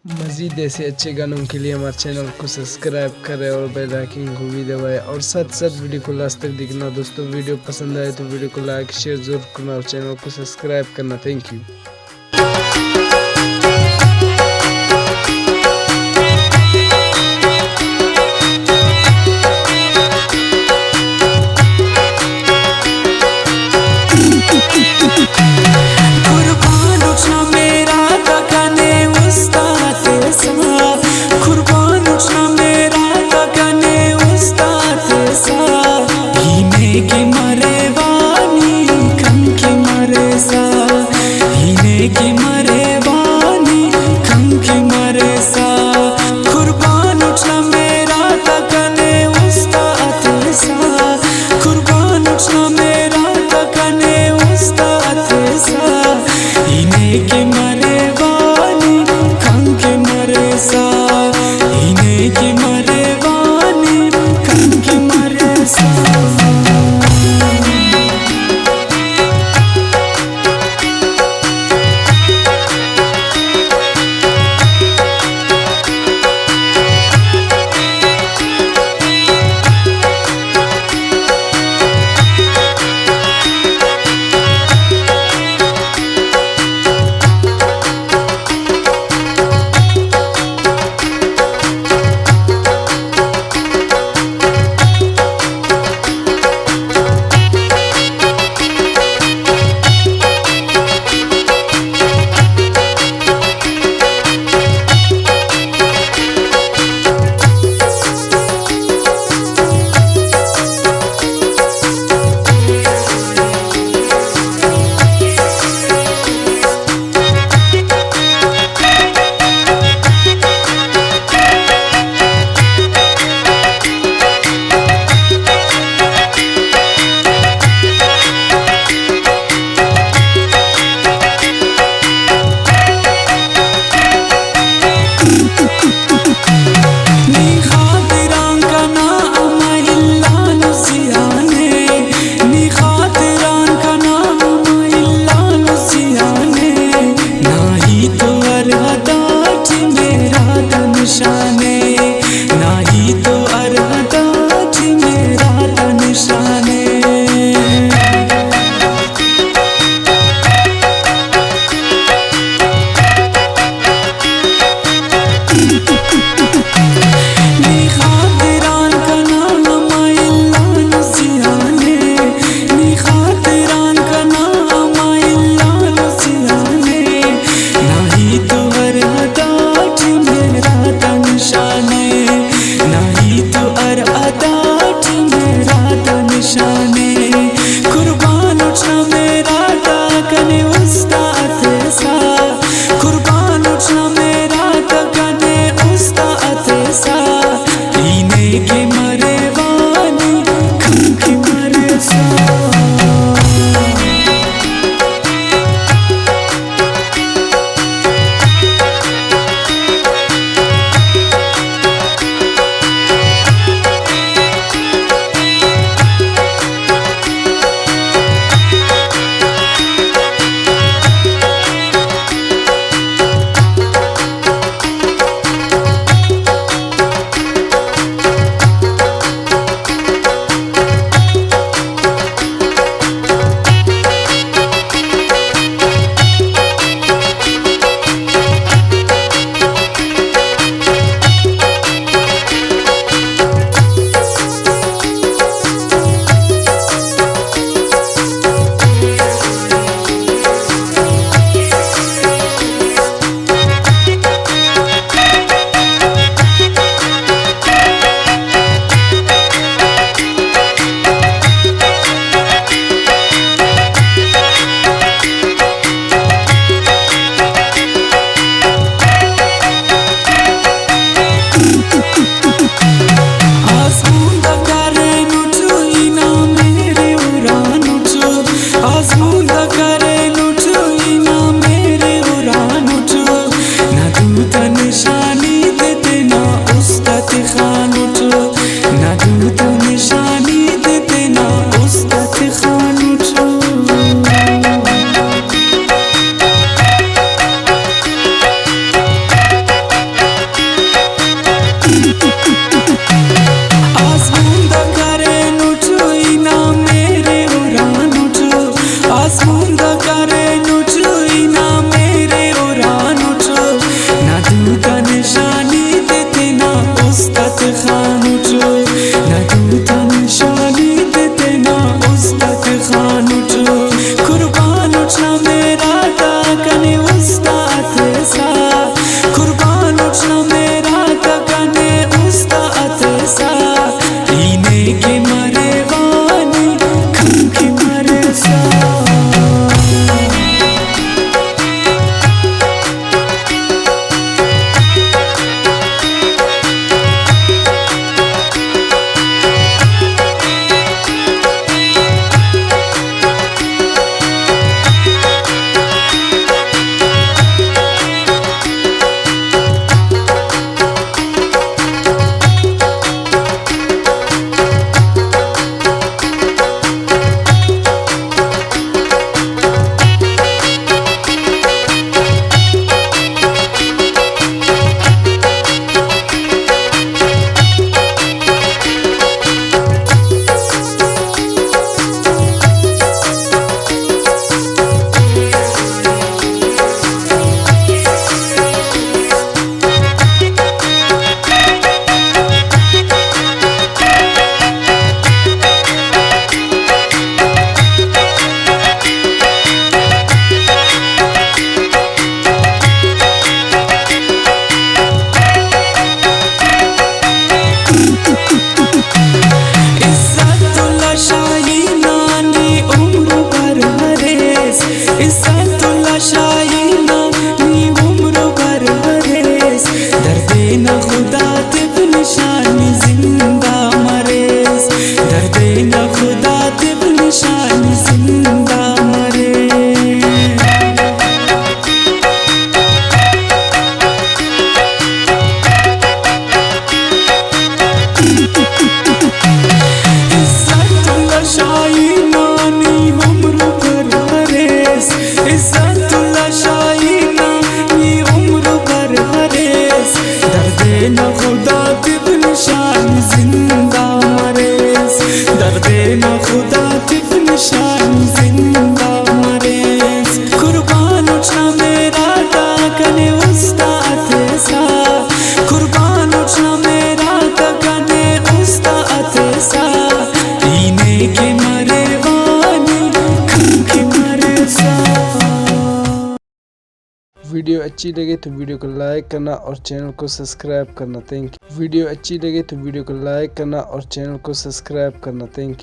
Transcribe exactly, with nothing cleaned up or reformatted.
مزید ایسے اچھے گانوں کے لیے ہمارے چینل کو سبسکرائب کرے اور بیل آئیکن کو بھی دبائے، اور ساتھ ساتھ ویڈیو کو لاسٹ تک دیکھنا دوستو۔ ویڈیو پسند آئے تو ویڈیو کو لائک، شیئر ضرور کرنا اور چینل کو سبسکرائب کرنا۔ تھینک یو۔ قربان اٹھنا میرا تکنے استاد سا، قربان اٹھنا میرا تکنے استاد سا۔ ہینے کہ مرے وانی، کن کہ مرے سا۔ ہینے کہ مرے وانی، کن کہ مرے سا۔ قربان اٹھنا میرا تکنے استاد سا۔ قربان اٹھنا میرا تکنے استاد سا۔ ہینے کہ مرے وانی، کن کہ مرے سا۔ ہینے کہ مرے وانی، کن کہ مرے سا۔ نی خاطران کنا امہ الا نسیانے، نی خاطران کنا امہ الا نسیانے۔ نا ہیت و ارغدا ٹی میرا تہ نشانے، نا ہیت و ارغدا ٹی میرا تہ نشانے۔ نی خاطران کنا امہ الا نسیانے، نی خاطران کنا امہ الا نسیانے۔ نا ہیت و ارغدا ٹی میرا تہ نشانے، نا ہیت و ارغدا ٹی میرا تہ نشانے۔ قربان اٹھنا میرا تہ کنے استاد سا، قربان اٹھنا میرا تہ کنے استاد سا۔ ہینے کہ مرے وانی، کن کہ مرے سا۔ آزمون تا کرینٹ ای نا مہر ورانٹ، آزمون تا کرینٹ ای نا مہر ورانٹ، نا دود آ نشانی تے تینا است آ تخانٹ، نا دود آ نشانی تے تینا است آ تخانٹ۔ اچھی لگے تو ویڈیو کو لائک کرنا اور چینل کو سبسکرائب کرنا۔ تھینک یو۔ ویڈیو اچھی لگے تو ویڈیو کو لائک کرنا اور چینل کو سبسکرائب کرنا۔ تھینک یو۔